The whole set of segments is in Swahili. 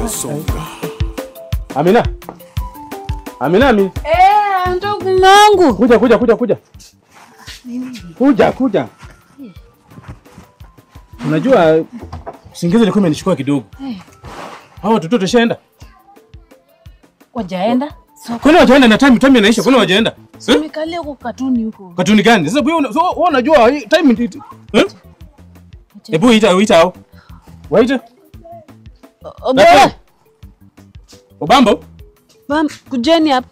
Ishasonga. Amina. Amina mi. Ndugu wangu. Kuja kuja kuja kuja. Kuja kuja. Unajua usingizi ilikuwa imenichukua kidogo. Hao watoto tushaenda. Wajaenda? So, kwani wajaenda na time inaisha, kwani wajaenda? Nimekalia huko katuni huko. Katuni gani? Sasa wewe unajua time eh? Hebu ita hao. Waite. Obama. Obambo? Bam, kujeni hapa.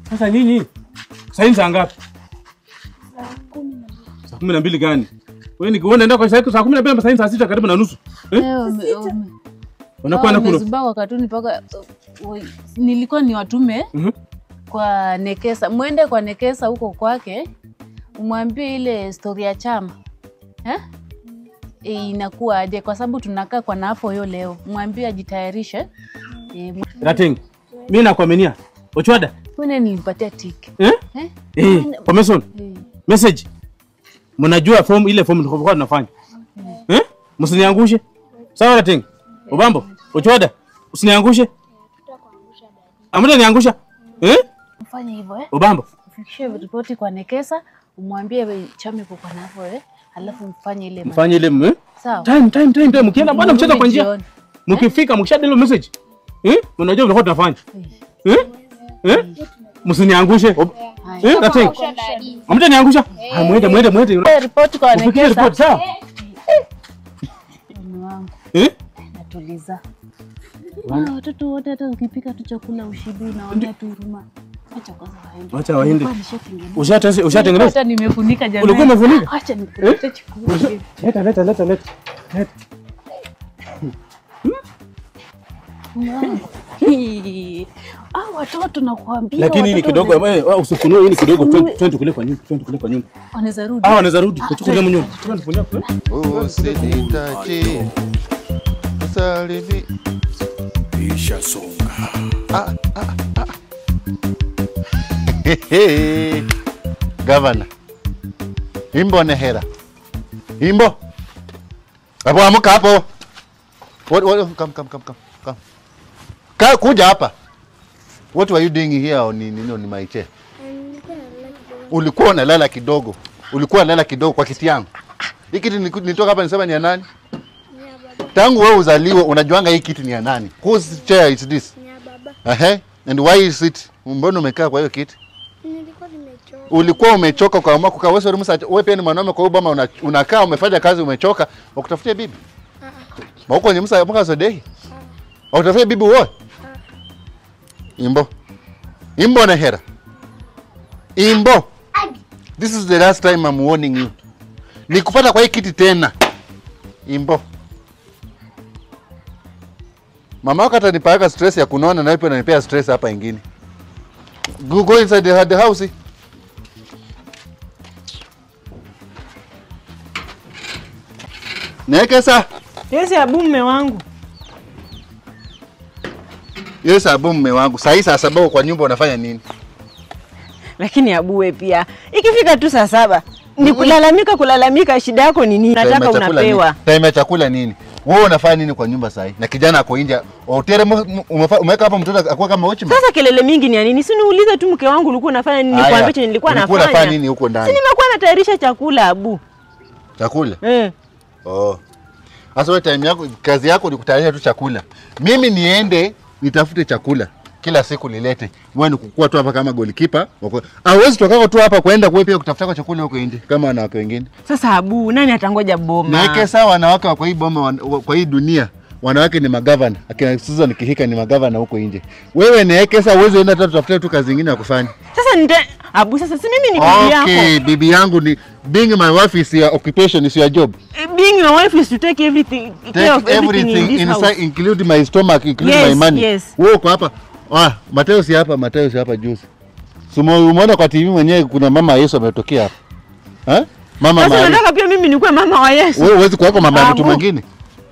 Sasa nini? Sasa saa ngapi? Saa 12. Saa 12 gani? Wewe ni unaenda kwa saa 12 saa 6 karibu na nusu. Eh? Unakuwa na kuno. Nimezubaa katuni paka nilikuwa ni watume kwa Nekesa. Muende kwa Nekesa huko kwake. Umwambie ile story ya chama. Eh? Inakuwa aje kwa sababu tunakaa kwa nafo hiyo leo. Mwambie ajitayarishe. Rating. Mimi nakuaminia. Ochwada. Wewe nilimpatia tick. Eh? Eh, permission. Message. Mnajua form ile form tulikuwa tunafanya. Eh? Msiniangushe. Sawa Rating. Obambo, Ochwada. Usiniangushe. Tutakuangusha dadi. Amna niangusha? Eh? Mfanye hivyo eh? Obambo. Ufikishe ripoti kwa Nekesa, umwambie chama iko kwa nafo eh. Alafu mfanye ile. Mfanye ile Sawa. Time mkienda bwana mcheza kwa njia. Mkifika mkishadelo message. Eh? Mnajua mlikuwa tunafanya. Eh? Eh? Msiniangushe. Eh? Rating. Hamtaniangusha? Ah, muende. Report kwa Nekesa. Report sawa? Mume wangu. Eh? Natuliza. Watoto wote hata ukipika tu chakula ushibi unaona tu huruma. Acha kwanza waende. Acha waende. Ushatengeneza? Hata nimefunika jamani. Ulikuwa umefunika? Acha nikulete chakula. Leta. Watoto nakwambia. Lakini ni kidogo wewe usifunue hii ni kidogo twende kule kwa nyumba, twende kule kwa nyumba. Wanaweza rudi. Wanaweza rudi. Tuchukue nyumba. Twende tufunue. Usinitache. Usalimi. Ishasonga. Governor. Imbo nehera. Imbo. Hapo amuka hapo. What come. Kuja hapa. What were you doing here on my chair? Ulikuwa unalala kidogo. Ulikuwa unalala kidogo kwa kiti yangu. Hii kiti nilitoka hapa nisema ni ya nani? Tangu wewe uzaliwe unajuanga hii kiti ni ya nani? Whose chair is this? Ni ya baba. Ehe. And why is it? Mbona umekaa kwa hiyo kiti? Nilikuwa nimechoka. Ulikuwa umechoka ukaamua kukaa. Wewe wewe pia ni mwanaume kwa hiyo baba unakaa umefanya kazi umechoka, wakutafutie bibi. Huko ni msa mpaka sodei. Wakutafutie bibi wewe? Imbo. Imbo na hera. Imbo. This is the last time I'm warning you. Nikupata kwa hii kiti tena. Imbo. Mama yako atanipaka stress ya kunona na ipo ananipea stress hapa ingine. Go inside the house. Nekesa. Yes, abu mume wangu. Yes, abu mume wangu. Saa saa 7 kwa nyumba unafanya nini? Lakini abu wewe pia. Ikifika tu saa 7 ni kulalamika shida yako ni nini? Nataka unapewa. Time ya chakula nini? Wewe unafanya nini kwa nyumba saa hii? Na kijana ako nje. Hotel umeweka hapa mtoto akua kama watchman. Sasa kelele mingi ni ya nini? Si niulize tu mke wangu ulikuwa unafanya nini? Nikwambie chenye nilikuwa nafanya. Ulikuwa unafanya nini huko ndani? Si nimekuwa natayarisha chakula abu. Chakula? Eh. Oh. Sasa wewe time yako kazi yako ni kutayarisha tu chakula. Mimi niende nitafute chakula. Kila siku nilete. Wewe ni kukua tu hapa kama goalkeeper. Hauwezi toka tu hapa kwenda kwa pia kutafuta kwa chakula huko nje kama wanawake wengine. Sasa abu, nani atangoja boma? Naike sawa wanawake wa kwa hii boma kwa hii dunia. Wanawake ni magavana. Akina Susan Kihika ni magavana huko nje. Wewe naike sawa uweze enda tutafuta tu kazi nyingine ya kufanya. Sasa abu sasa si mimi ni bibi yako. Okay, bibi yangu ni being my wife is your occupation, is your job. Being your wife is to take everything, care of everything in this house. Inside, include my stomach, include my money. Yes. Wewe uko hapa. Mateo si hapa, juzi. Umeona kwa TV mwenyewe kuna mama Yesu ametokea hapa. Eh? Mama Sasa Maria. Nataka pia mimi nikuwe mama wa Yesu. Wewe huwezi kuwa mama ya mtu mwingine.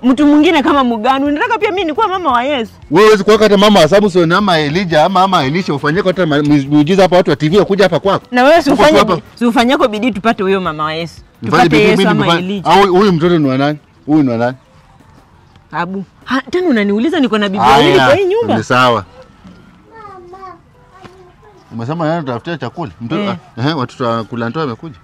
Mtu mwingine kama mugani, unataka pia mimi nikuwe mama wa Yesu. Wewe huwezi kuwa hata mama wa Samson ama Elijah ama mama Elisha ufanyie hata miujiza hapa watu wa TV wakuja hapa kwako. Na wewe si ufanye bidii tupate huyo mama wa Yesu. Tupate Yesu ama Elijah. Au huyu mtoto ni wa nani? Huyu ni wa nani? Abu, tena unaniuliza niko na bibi wawili kwa hii nyumba? Ni sawa. Umesema nani utafutia chakula? Mtoto watoto wa Kulanto wamekuja.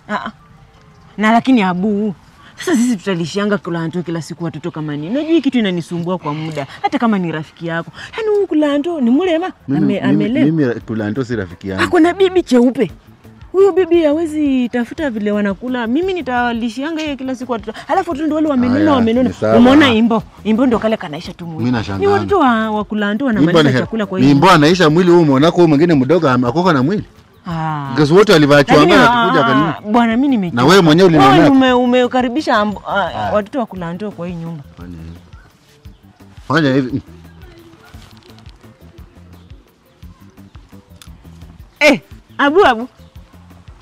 Na lakini Abu, sasa sisi tutalishianga Kulanto kila siku watoto kama nini? Unajua kitu inanisumbua kwa muda, hata kama ni rafiki yako. Yaani huyu Kulanto ni mulema, amelewa. Mimi Kulanto si rafiki yangu. Ako na bibi cheupe. Huyo bibi hawezi tafuta vile wanakula. Mimi nitawalishianga yeye kila siku watoto. Halafu watoto ndio wale wamenona. Umeona Imbo? Imbo ndio kale kanaisha tu mwili. Ni watoto wa Kulanto wanamaliza chakula kwa hiyo. Imbo anaisha mwili huo umeona kwa mwingine mdogo akoka na mwili. Because wote walivaa chwanga na kuja kanini. Bwana mimi nimechoka. Na wewe mwenyewe ulinona. Umekaribisha watoto wa Kulanto kwa hii nyumba. Fanya hivi. Abu Abu.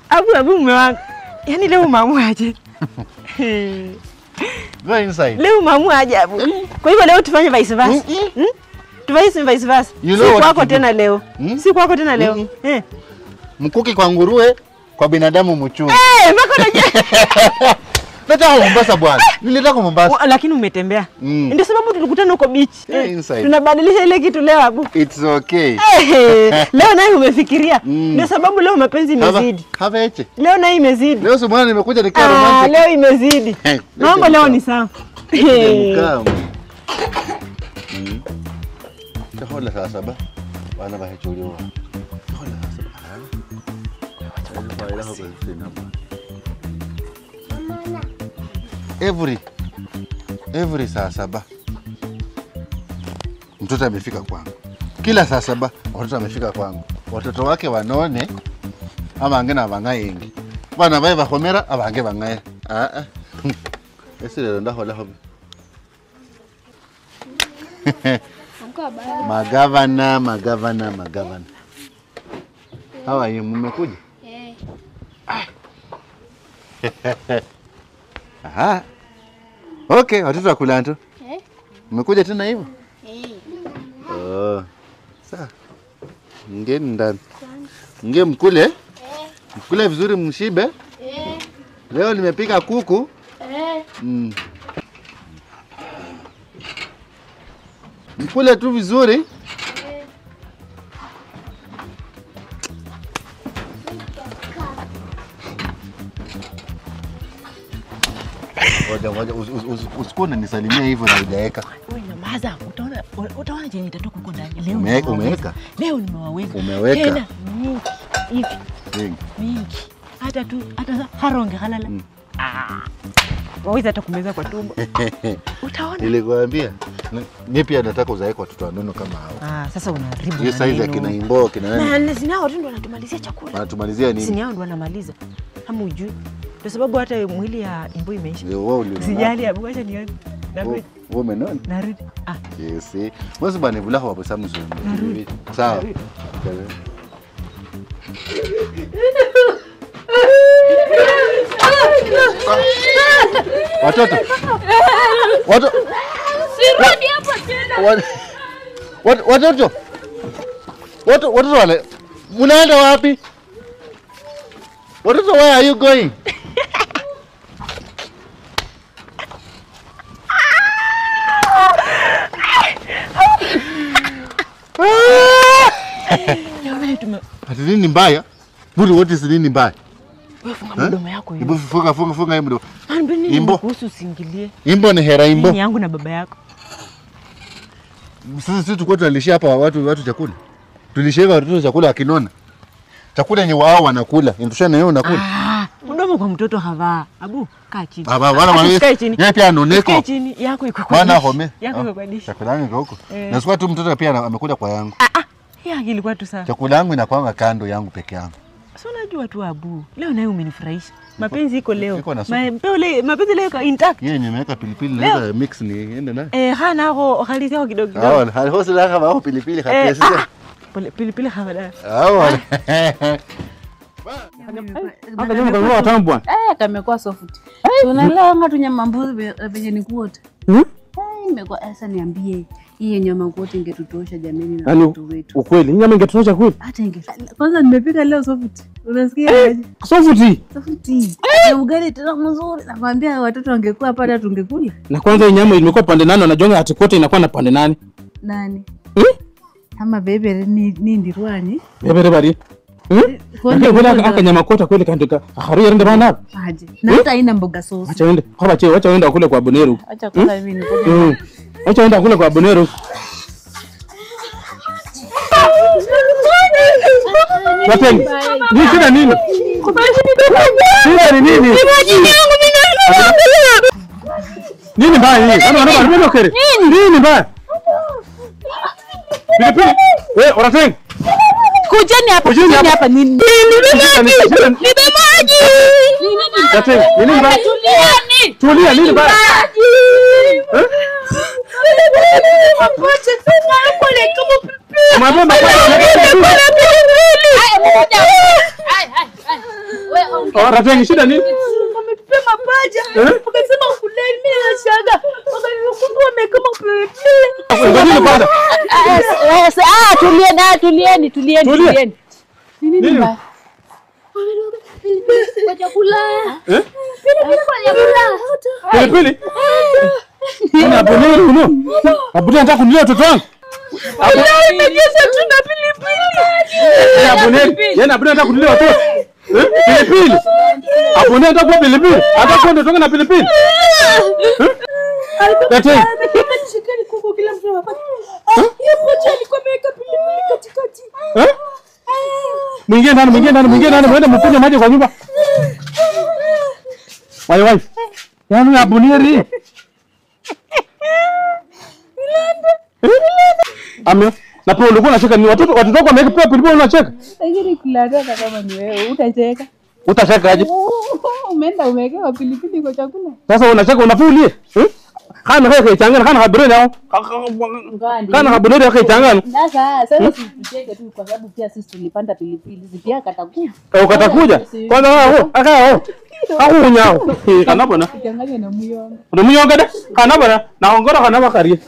Abu mume wangu. Yaani leo umeamua aje? Go inside. Leo umeamua aje Abu? Kwa hivyo leo tufanye vice versa. Tufanye vice versa. Si kwako tena leo. Si kwako tena leo. Mkuki kwa nguruwe, kwa binadamu mchungu. Mpaka unajua. Nataka Mombasa bwana. Nilitaka Mombasa. Lakini umetembea. Ndio sababu tulikutana huko beach. Tunabadilisha ile kitu leo Abu. It's okay. Leo naye umefikiria. Ndio sababu leo mapenzi imezidi. Haveche. Leo naye imezidi. Leo sio nimekuja nikaa romantic. Leo imezidi. Mambo leo ni sawa. Tahola saa 7. Wana bahechuliwa. Tahola saa 7. Every saa 7 mtoto amefika kwangu. Kila saa 7 watoto amefika kwangu. Watoto wake wanone abange na bangayengi. Bana bae bakomera abange bangaye. Ese lero ndahola hobe. Magavana. Hawa yeye mmekuja? Aha. Okay, watoto wa Kulanto. Mmekuja tena hivyo? Oh. Sawa. Ngeni ndani. Nge mkule? Mkule vizuri mshibe? Leo nimepika kuku. Mkule tu vizuri. Ngoja usikuwa unanisalimia hivyo na hujaweka. Wewe nyamaza, utaona chenye itatoka huko ndani. Leo umeweka? Leo nimewaweka. Umeweka. Tena mingi hivi. Mingi. Hata tu hata haronge halala. Waweza hata kumeza kwa tumbo. Utaona. Nilikwambia. Mimi pia nataka uzae kwa watoto wanono kama hao. Sasa unaharibu. Hiyo size ya kina Imbo kina nani? Na sinao watu ndio wanatumalizia chakula. Wanatumalizia nini? Sinao ndio wanamaliza. Kama hujui. Kwa sababu hata mwili ya Imbo imeisha. Sijali Abu, acha nione. Narudi. Wewe umenona? Narudi. Yes. Wewe bwana vula hapo Samsung. Sawa. Watoto. Watoto. Sirudi hapo tena. Watoto. Watoto wale. Mnaenda wapi? Watoto, where are you going? Ati nini mbaya? Budi, what is nini mbaya? Wewe funga mdomo yako hiyo. Funga funga mdomo. Imbo kuhusu usingilie. Imbo ni hera imbo. Ni yangu na baba yako. Sisi tulikuwa tunalishia hapa watu chakula. Tulishia watoto chakula akinona. Chakula ni wao wanakula. Intushana yeye unakula. Mdomo kwa mtoto havaa. Abu, kaa chini. Baba wala wala. Yeye pia anoneko. Kaa chini yako iko kwa. Maana home. Yako iko kwa dishi. Chakula yangu iko huko. Na sikuwa tu mtoto pia amekuja kwa yangu. Yake ilikuwa tu sawa. Chakula yangu inakuanga kando yangu peke yangu. Sio unajua tu Abu. Leo naye umenifurahisha. Mapenzi iko leo. Mapenzi leo iko intact. Yeye nimeweka pilipili na ile mix niende naye. Hana ho halizao kidogo kidogo. Hali la kama ho pilipili hapo sasa. Pilipili hawala. Hata leo ndio tamu bwana. Kamekuwa soft. Tunalala tunyama mbuzi venye ni kuota. Imekuwa sasa niambie. Hii nyama kote ingetutosha jamani na watu wetu. Ukweli, nyama ingetutosha kweli? Hata inge. Kwanza nimepika leo sofuti. Unasikia aje? Sofuti. Sofuti. Na ugali tena mzuri. Nakwambia watoto wangekuwa hapa hata tungekula. Na kwanza hii nyama imekuwa pande nane, unajonga ati kote inakuwa na pande nane. Nani? Ama bebe ni ndirwani. Bebe bari. Kwani aka nyama kota kweli kandoka. Haruya rende bana. Aje. Na hata haina mboga sauce. Acha wende. Kwa che acha wenda kule kwa Bonero. Acha kwanza mimi nikoje. Acha wenda kule kwa Bonero. Wateni. Ni shida nini? Shida ni nini? Nini mbaya hii? Ana ana kere. Nini mbaya? Pilipili. Wewe unataka? Kujeni hapa. Kujeni hapa nini? Nipe maji. Wateni. Nini mbaya? Tulieni. Tulia nini mbaya? Maji. Mapacha tena hapo ni kama pilipili. Mama Wewe Rateni shida nini? Wametupa mapaja. Wakasema kuleni, mimi nashangaa. Wakanikumbuka wamekama pilipili. Ngoja kwanza. Tulieni, tulieni, Nini mbaya? Kwa chakula. Pilipili kwa chakula. Pilipili? Ni abonero uno. Abonero anataka kunilia watoto wangu. Abonero imejeza tu na pilipili. Abonero, yeye abonero anataka kunilia watoto. Pilipili. Abonero anataka kuwa pilipili. Anataka kuwa ndotonga na pilipili. Tete. Shikeni kuku kila mtu anapata. Yeye mmoja alikuwa ameweka pilipili katikati. Mwingie ndani, mwende mkunywe maji kwa nyumba. My wife. Yaani abonero. Amio. Na pia ulikuwa unacheka ni watoto wako wameweka pia pilipili unacheka. Lakini kulala kama ni wewe utacheka. Utacheka aje? Umeenda umewekewa pilipili kwa chakula. Sasa unacheka unafulie. Kana kaya changana kana habure nao. Kana habure yake changana. Sasa tucheke tu kwa sababu pia sisi tulipanda pilipili pia katakuja. Katakuja? Kwanza wao akao. Hakunyao. Kana bona. Changanya na muyonga. Na muyonga de? Kana bona na ongora kana bakarie.